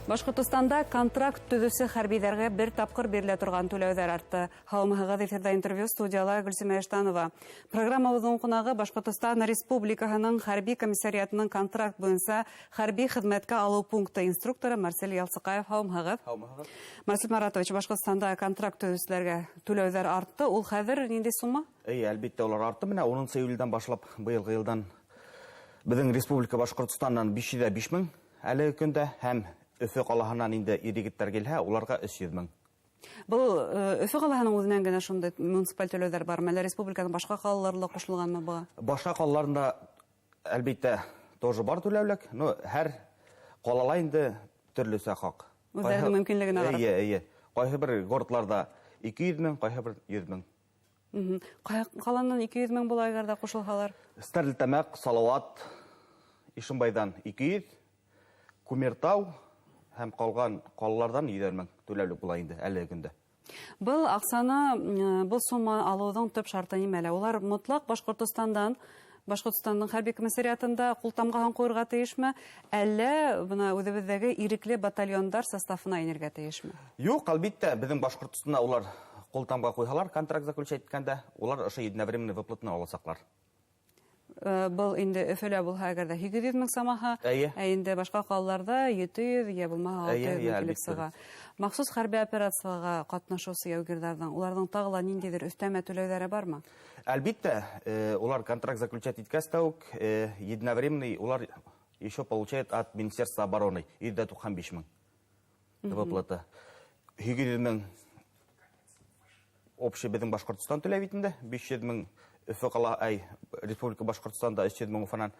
Башҡортостанда контракт төҙөүсе хәрбиҙәргә бер тапҡыр бирелә торған түләүҙәр артты. Һаумыһығыҙ, эфирҙа интервью, студияла Гөлсимә Иштанова. Программабыҙҙың ҡунағы — Башҡортостан Республикаһының хәрби комиссариатының контракт буйынса хәрби хеҙмәткә алыу пункты инструкторы Марсель Ялсыҡаев. Һаумыһығыҙ. Һаумыһығыҙ. Марсель Маратович, Башҡортостанда контракт төҙөүселәргә түләүҙәр артты. Ул хәҙер ниндәй сумма? Эйе, әлбиттә, улар артты. Менә 10 июлдән башлап, быйылғы йылдан беҙҙең Республика Башҡортостандан 505 мең әлеге көндә, һәм Өфө ҡалаһынан инде ир-егеттәр килһә, уларға 300 мең. Был Өфө ҡалаһының үҙенән генә шундай муниципаль түләүҙәр бармы? Әллә республиканың башҡа ҡалалары ла ҡушылғанмы быға? Башҡа ҡалаларында, әлбиттә, тоже бар түләүлек, но һәр ҡалала инде төрлөсә хаҡ. Үҙҙәренең мөмкинлегенә ҡарап. Эйе. Ҡайһы бер городларҙа 200 мең, ҡайһы бер 100 мең. Ҡай ҡаланан 200 мең була, әгәр ҙә ҡушылһалар? Стәрлетамаҡ, Салауат, Ишембайҙан 200, Күмертау һәм ҡалған ҡалаларҙан 100 мең түләүлек була инде әлеге көндә. Был аҡсаны, был сумма алыуҙың төп шарты нимәлә? Улар мотлаҡ Башҡортостандан, Башҡортостандың хәрби комиссариатында ҡул тамғаһын ҡуйырға тейешме, әллә бына үҙебеҙҙәге ирекле батальондар составына инергә тейешме? Юҡ, әлбиттә, беҙҙең Башҡортостанда улар ҡул тамға ҡуйһалар, контракт заключать иткәндә, улар ошо единовременный выплатаны аласаҡлар. Был инде Өфөлә булһа, әгәр ҙә 800 мең самаһы, ә инде башҡа ҡалаларҙа 700 йә булмаһа 600 мең килеп сыға. Махсус хәрби операцияға ҡатнашыусы яугирҙарҙың, уларҙың тағы ла ниндәйҙер өҫтәмә түләүҙәре бармы? Әлбиттә, улар контракт заключать иткәс тә үк, единовременный улар еще получают от Министерства обороны 195 мең выплата. 800 мең общий беҙҙең Башҡортостан түләй бит инде, 500 мең Өфө ҡала, әй, Республика Башҡортостанда 300 мең Уфанан.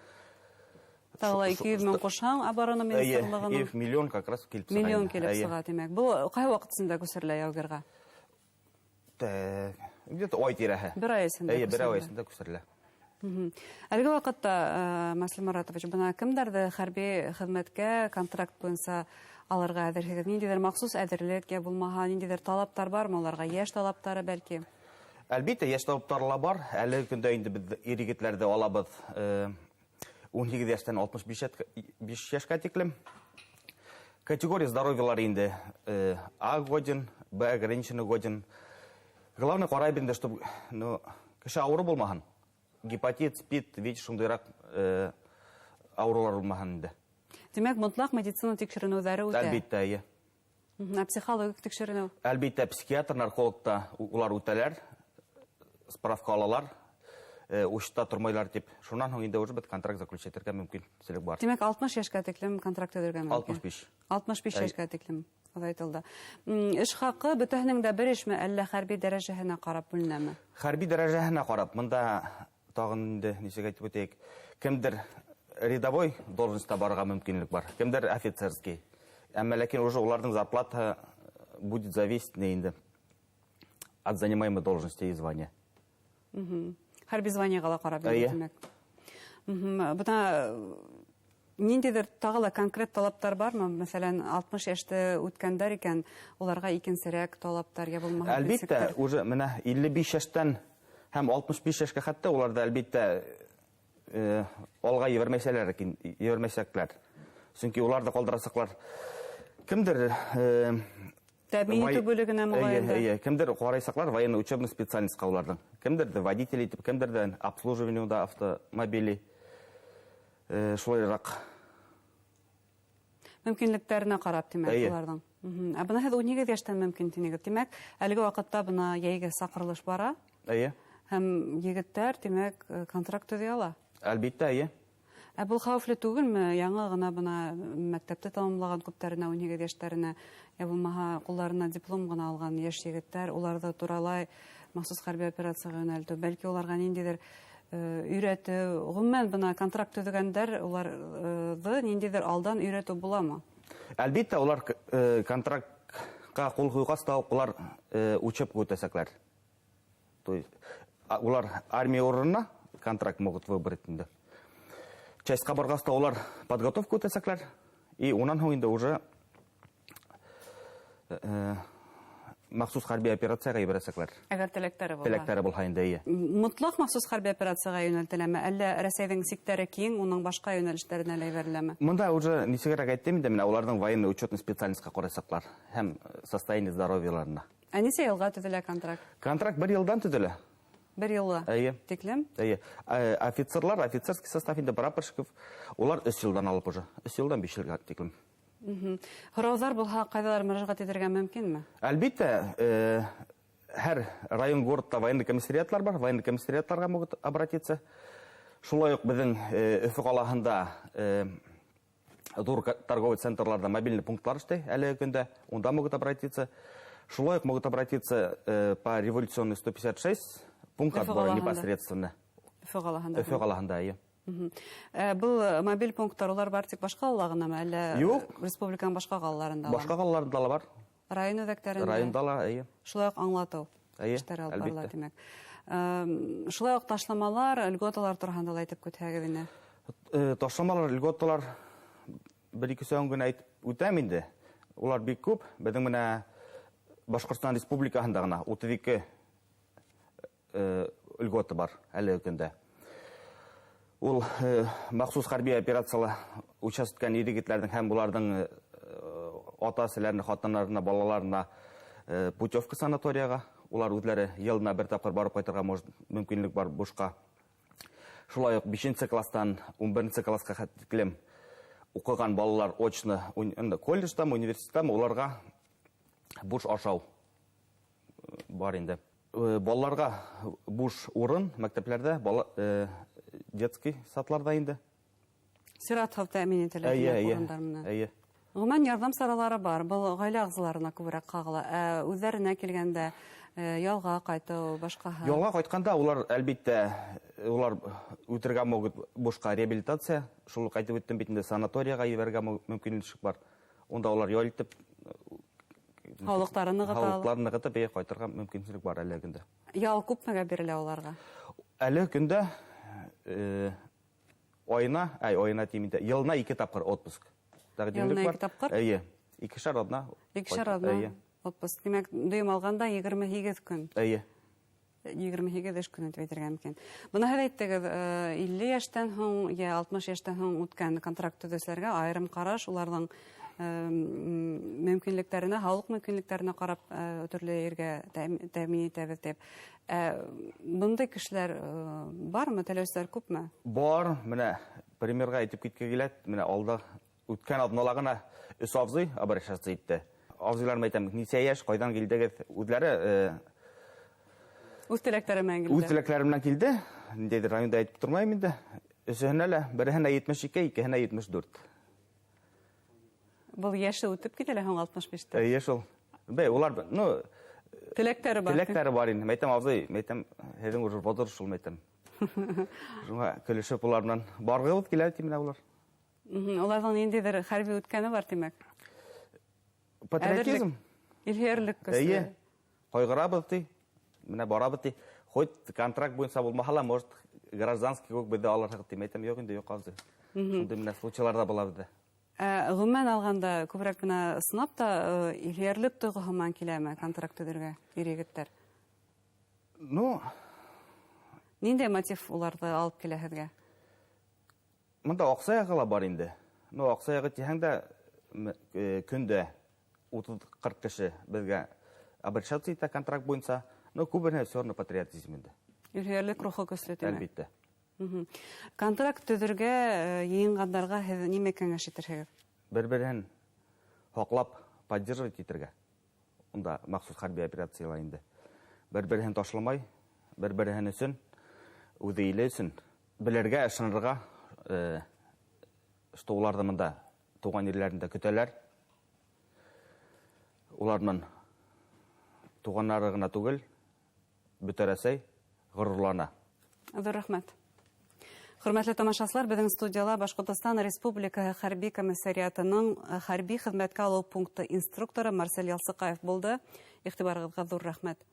Тағы ла 200 мең ҡушһаң, оборона министрлығының И миллион как раз килеп сыға Миллион инде. килеп сыға, тимәк. Был ҡай ваҡыт эсендә күсерелә яугирға? Так, где-то ай тирәһе. Бер ай эсендә Эйе, бер ай күсерелә. Эсендә күсерелә. Әлеге ваҡытта, Марсель Маратович, бына кемдәрҙе хәрби хеҙмәткә контракт буйынса алырға әҙерһегеҙ? Ниндәйҙер махсус әҙерлек йә булмаһа, ниндәйҙер талаптар бармы уларға? Йәш талаптары бәлки? Әлбиттә, йәш талаптары ла бар. Әлеге көндә инде беҙ ир-егетләрҙе алабыҙ, 18 йәштән 65 йәшкә тиклем. Категория здоровьялар инде, А годен, Б ограниченный годен. Главное, ҡарайбыҙ инде, чтобы, ну, кеше ауырыу булмаһын. Гепатит, СПИД, ВИЧ, шундайыраҡ ауырыулар булмаһын инде. Тимәк, мотлаҡ медицина тикшеренеүҙәре үтә? Әлбиттә, эйе. Ә психологик тикшеренеү? Әлбиттә, психиатр, наркологта улар үтәләр, справка алалар, учетта тормайлар тип. Шунан һуң инде уже беҙ контракт заключать итергә мөмкинселек бар. Тимәк, 60 йәшкә тиклем контракт төҙөргә мөмкин? 65. 65 Әй. Йәшкә тиклем оҙайтылды. Эш хаҡы бөтәһенең дә бер эшме, әллә хәрби дәрәжәһенә ҡарап бүленәме? Хәрби дәрәжәһенә ҡарап, бында тағын инде нисек әйтеп үтәйек, кемдер рядовой должностьта барырға мөмкинлек бар, кемдер офицерский. Әммә ләкин уже уларҙың зарплата будет зависеть не инде от занимаемой должности и звания. Хәрби званиеға ла ҡарап Эйе. тимәк. Бына ниндәйҙер тағы ла конкрет талаптар бармы? Мәҫәлән, 60 йәште үткәндәр икән, уларға икенсерәк талаптар йә булмаһа Әлбиттә, нисектер? Уже менә 55 йәштән һәм 65 йәшкә хәтта уларҙы әлбиттә, алға ебәрмәйсәләр икән, ебәрмәйсәкләр. Сөнки уларҙы ҡалдырасаҡлар. Кемдер, Тәьмин итеү бүлегенә мөғәйен. Эйе, эйе, кемдер ҡарайсаҡлар военно учебный специальностьҡа уларҙың. Кемдерҙе водитель итеп, кемдерҙе обслуживание автомобилей. Шулайыраҡ. Мөмкинлектәренә ҡарап, тимәк, Эйе. уларҙың. Ә бына һеҙ 18 йәштән мөмкин тинегеҙ. Тимәк, әлеге ваҡытта бына йәйге саҡырылыш бара. Эйе. Һәм егеттәр, тимәк, контракт төҙөй ала. Әлбиттә, эйе. Ә был хәүефле түгелме? Яңы ғына бына мәктәпте тамамлаған күптәренә, 18 йәштәренә, йә булмаһа ҡулларына диплом ғына алған йәш егеттәр, уларҙы туралай махсус хәрби операцияға йүнәлтеү, бәлки уларға ниндәйҙер, өйрәтеү, ғөмүмән бына контракт төҙөгәндәр, уларҙы ниндәйҙер алдан өйрәтеү буламы? Әлбиттә, улар контрактҡа ҡул ҡуйғас та уҡ улар, учебка үтәсәкләр. То есть, улар армия урынына контракт могут выбрать инде. Частьҡа барғас та улар подготовка үтәсәкләр. И унан һуң инде уже Махсус хәрби операцияға ебәрәсәкләр. Әгәр теләктәре булһа. Теләктәре булһа инде, эйе. Мотлаҡ махсус хәрби операцияға йүнәлтеләме, әллә Рәсәйҙең сиктәре киң, уның башҡа йүнәлештәренә лә ебәреләме? Мында уже нисегерәк әйттем инде, менә уларҙың военный учетный специальностьҡа ҡарасаҡлар һәм состояние здоровьяларына. Ә нисә йылға төҙөлә контракт? Контракт бер йылдан төҙөлә. Бер йылға? Эйе. Тиклем? Эйе. Офицерлар, офицерский состав инде прапорщиков, улар 3 йылдан алып уже. 3 йылдан 5 йылға тиклем. Һорауҙар булһа, ҡайҙалар мөрәжәғәт итергә мөмкинме? Әлбиттә, һәр район городта военный комиссариатлар бар, военный комиссариатларға могут обратиться. Шулай уҡ беҙҙең Өфө ҡалаһында ҙур торговый центрларда мобильный пунктлар эшләй әлеге көндә, унда могут обратиться. Шулай уҡ могут обратиться по революционной 156 пункт отбора непосредственно. Өфө ҡалаһында. Өфө ҡалаһында, эйе. Был мобиль пункттар улар бар тик башҡа ҡалала ғынамы, әллә Юҡ. республиканың башҡа ҡалаларында ла? Башҡа ҡалаларында ла бар. Район үҙәктәрендә? Районда ла, эйе. Шулай уҡ аңлатыу Эйе, эштәре алып барыла, әлбиттә. тимәк. Шулай уҡ ташламалар, льготалар тураһында ла әйтеп үтһәгеҙ ине. Ташламалар, льготалар бер ике һүҙ генә әйтеп үтәм инде. Улар бик күп. Беҙҙең менә Башҡортостан Республикаһында ғына 32 льгота бар әлеге көндә. Ул махсус хәрби операцияла участвовать ир-егетләрҙең һәм уларҙың ата-әсәләренә, хатыннарына, балаларына путевка санаторияға. Улар үҙләре йылына бер тапҡыр барып ҡайтырға может, мөмкинлек бар бушҡа. Шулай уҡ бишенсе класстан ун беренсе классҡа тиклем уҡыған балалар очно колледждамы, университеттамы, уларға буш ашау бар инде. Балаларға буш урын мәктәпләрҙә, детский садларҙа инде. Сират һыу тәьмин ителә, Эйе, тимәк, эйе, урындар менән. эйе. Ғөмүмән, ярҙам саралары бар. Был ғаилә ағзаларына күберәк ҡағыла. Ә үҙҙәренә килгәндә, ялға ҡайтыу, башҡаһы. Ялға ҡайтҡанда улар, әлбиттә, улар үтергә могут бушҡа реабилитация. Шул уҡ әйтеп үттем бит инде, санаторияға ебәрергә мөмкинлек бар. Унда улар ял итеп, Һаулыҡтарын нығыта алып. Һаулыҡтарын нығытып, эйе, ҡайтырға мөмкинлек бар әлеге көндә. Ял күпмегә бирелә уларға? Әлеге көндә айына, әй, айына тием инде, йылына 2 тапҡыр отпуск. Тәҡдимлек Йылына бар. 2 тапҡыр? Эйе, икешәр аҙна. Икешәр аҙна Эйе. отпуск. Тимәк, дөйөм алғанда егерме һигеҙ көн. Эйе. Егерме һигеҙ эш көнө тип әйтергә мөмкин. Бына һеҙ әйттегеҙ, 50 йәштән һуң йә 60 йәштән һуң үткән контракт төҙөүселәргә айырым ҡараш, уларҙың мөмкинлектәренә, һаулыҡ мөмкинлектәренә ҡарап төрлө ергә тәьмин итәбеҙ тип. Бындай кешеләр бармы, теләүселәр күпме? Бар, менә примерға әйтеп китке килә, менә алда үткән аҙнала ғына өс абзый обращаться итте. Абзыйларым әйтәм, нисә йәш, ҡайҙан килдегеҙ? Үҙләре Үҙ теләктәре менән килде. Үҙ теләктәре менән килде. Ниндәйҙер районда әйтеп тормайым инде. Өсөһөнә лә, береһенә 72, икеһенә 74. Был йәше үтеп китә лә һуң алтмыш биштә. Эйе, шул. Бәй, улар, ну, Теләктәре бар. Теләктәре бар инде. Мәйтәм, абзый, мәйтәм, һеҙҙең уже возраст шул, мәйтәм. Шуңа көлөшөп улар менән барғыбыҙ килә тим менә улар. Уларҙың ниндәйҙер хәрби үткәне бар, тимәк. Патриотизм. Әҙерлек, илһөйәрлек көсө. Эйе. Ҡайғырабыҙ ти. Менә барабыҙ ти. Хоть контракт буйынса булмаһа ла, может, гражданский кеүек беҙҙе алырһығыҙ тим. Әйтәм, юҡ инде, юҡ, абзый. Шундай менә случайлар ҙа була беҙҙә. Ғөмүмән алғанда, күберәк бына ысынлап та илһөйәрлек тойғоһо менән киләме контракт төҙөргә ир-егеттәр? Ну, Ниндәй мотив уларҙы алып килә һеҙгә? Мында аҡса яғы ла бар инде. Ну, аҡса яғы тиһәң дә, көндә утыҙ-ҡырҡ кеше беҙгә обращаться итә контракт буйынса. Но күбеһенә все равно патриотизм инде. Илһөйәрлек рухы көслө, тимәк. Әлбиттә. Контракт төҙөргә йыйынғандарға һеҙ нимә кәңәш итерһегеҙ? Бер-береһен һаҡлап, поддерживать итергә. Унда махсус хәрби операциялар инде. Бер-береһен ташламай, бер-береһен өсөн, үҙе иле өсөн белергә, ышанырға, что уларҙы мында тыуған ерләрендә көтәләр. Улар менән туғаннары ғына түгел, бөтә Рәсәй ғорурлана. Ҙур рәхмәт. Хөрмәтле тамашасылар, беҙҙең студияла Башҡортостан Республикаһы Хәрби комиссариатының хәрби хеҙмәткә алыу пункты инструкторы Марсель Ялсыҡаев булды. Иғтибарығыҙға ҙур рәхмәт.